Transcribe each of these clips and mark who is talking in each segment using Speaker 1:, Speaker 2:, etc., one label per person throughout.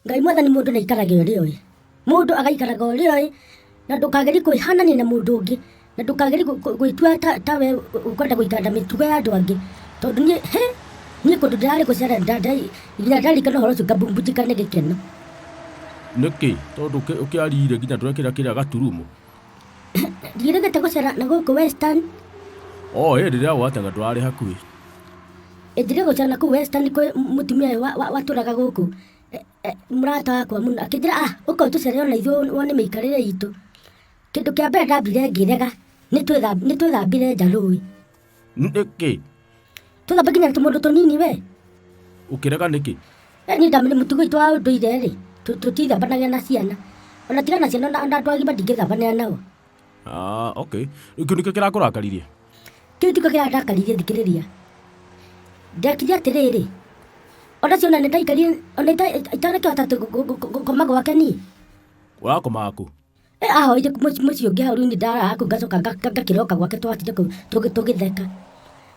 Speaker 1: Ngai mwathani mũndũ nĩ aikarage ũrĩa oĩ. Mũndũ agaikaraga ũrĩa oĩ na ndũkagerie kwĩhanania na mũndũ ũngĩ na ndũkagerie gwĩtua ta we ũkwenda gũikara na mĩtugo ya andũ angĩ. Tondũ niĩ hĩ, niĩ kũndũ ndĩrarĩ gũcera nginya ndaririkana ũhoro ũcio ngabumbujĩka nĩ gĩkeno.
Speaker 2: Nĩkĩ? Tondũ ũkĩarire nginya ndũrekĩra kĩrĩa gaturumo.
Speaker 1: Ndiĩrĩgĩte gũcera na gũkũ Western.
Speaker 2: Oh, ĩ rĩrĩa gwatega ndũrarĩ hakuhĩ.
Speaker 1: Njire gũcera na kũu Western kwĩ mũtumia ũyũ watũraga gũkũ, mũrata wakwa mũno, akĩnjĩra ah, ũka ũtũcerere ona ithuĩ wone mĩikarĩre itũ. Kĩndũ kĩa mbere ndambire ngĩrega, nĩ twĩthambire nja rũĩ.
Speaker 2: Nĩkĩ?
Speaker 1: Twĩthambe nginya na tũmũndũ tũnini we.
Speaker 2: Ũkĩrega nĩkĩ?
Speaker 1: Niĩ ndamenya mũtugo witũ wa ũndũire rĩ, tũtithambanagia na ciana. Ona tiga na ciana ona andũ agima ndingĩthambanĩra nao.
Speaker 2: Ah, okay. Rĩu kĩu nĩkĩo kĩrakũrakaririe?
Speaker 1: Kĩu tikĩo kĩrandakaririe thikĩrĩria. Ndekire atĩrĩrĩ, ona ciona nĩ ndaikarire ona itanakĩhota atĩ gũkoma gwake niĩ.
Speaker 2: Ũrakomaga kũ?
Speaker 1: Eh, ahoire mũciĩ ũngĩ hau rĩu niĩ ndaraga kũu ngacoka ngakĩroka gwake twatinda kũu tũgĩtheka.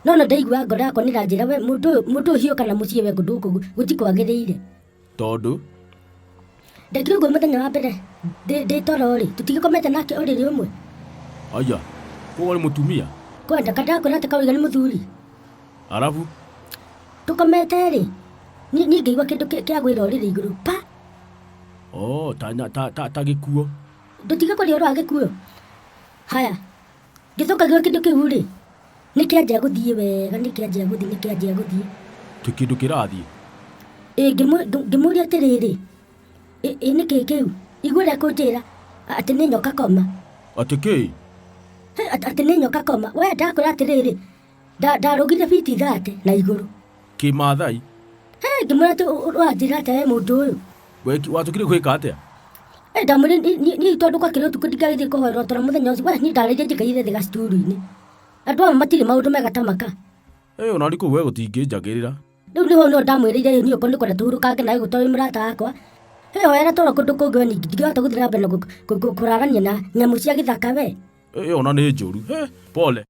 Speaker 1: No ona ndaigua ngoro yakwa nĩ ĩranjĩra we mũndũ ũyũ mũndũ ũyũ hiũka na mũciĩ we kũndũ gũkũ gũtikwagĩrĩire.
Speaker 2: Tondũ?
Speaker 1: Ndekire ũguo mũthenya wa mbere ndĩ toro rĩ, tũtigĩkomete nake ũrĩrĩ ũmwe.
Speaker 2: Aya, koguo nĩ mũtumia?
Speaker 1: Kwenda, ka ndakwĩra atĩ kaũiga nĩ mũthuri.
Speaker 2: Arabu?
Speaker 1: Tũkomete rĩ, niĩ ngĩigua kĩndũ kĩagwĩra ũrĩrĩ igũrũ pa!
Speaker 2: Oh, ta, ta, ta, ta gĩkuo.
Speaker 1: Ndũtige kwaria ũhoro wa gĩkuo. Haya, ngĩcoka ngĩoya kĩndũ kĩu rĩ, nĩ kĩanjia gũthiĩ wega, nĩ kĩanjia gũthiĩ, nĩ kĩanjia gũthiĩ.
Speaker 2: Ti kĩndũ kĩrathiĩ?
Speaker 1: Ĩ ngĩmũria atĩrĩrĩ, ĩ nĩ kĩĩ kĩu? Igua ũrĩa ekũnjĩra, atĩ nĩ nyoka koma.
Speaker 2: Atĩ kĩĩ?
Speaker 1: Atĩ nĩ nyoka koma. We ndakwĩra atĩrĩrĩ, ndarũgire biti 30 na igũrũ.
Speaker 2: Kĩmathai?
Speaker 1: He, ngĩmwĩra atĩ ũranjĩra atĩa we mũndũ ũyũ?
Speaker 2: Wacokire gwĩka atĩa?
Speaker 1: Ndamwĩrire niĩ tondũ gwakĩrĩ ũtukũ ndingĩagĩthiĩ kũhoerwo toro mũthenya ũcio, we niĩ ndarĩire njikaire thĩ gacukuru-inĩ. Andũ aya matirĩ maũndũ mega ta maka.
Speaker 2: Ona niĩ kũu we gũtingĩnjagĩrĩra.
Speaker 1: Rĩu nĩho nĩho ndamwĩrĩire niĩ okorwo nĩ kwenda tũhurũkange nawe gũtarĩ mũrata wakwa. He hoera toro kũndũ kũngĩ we ndingĩhota gũthiĩ na mbere na kũrarania na nyamũ cia gĩthaka we.
Speaker 2: Ĩyo ona nĩ njũru. Pole.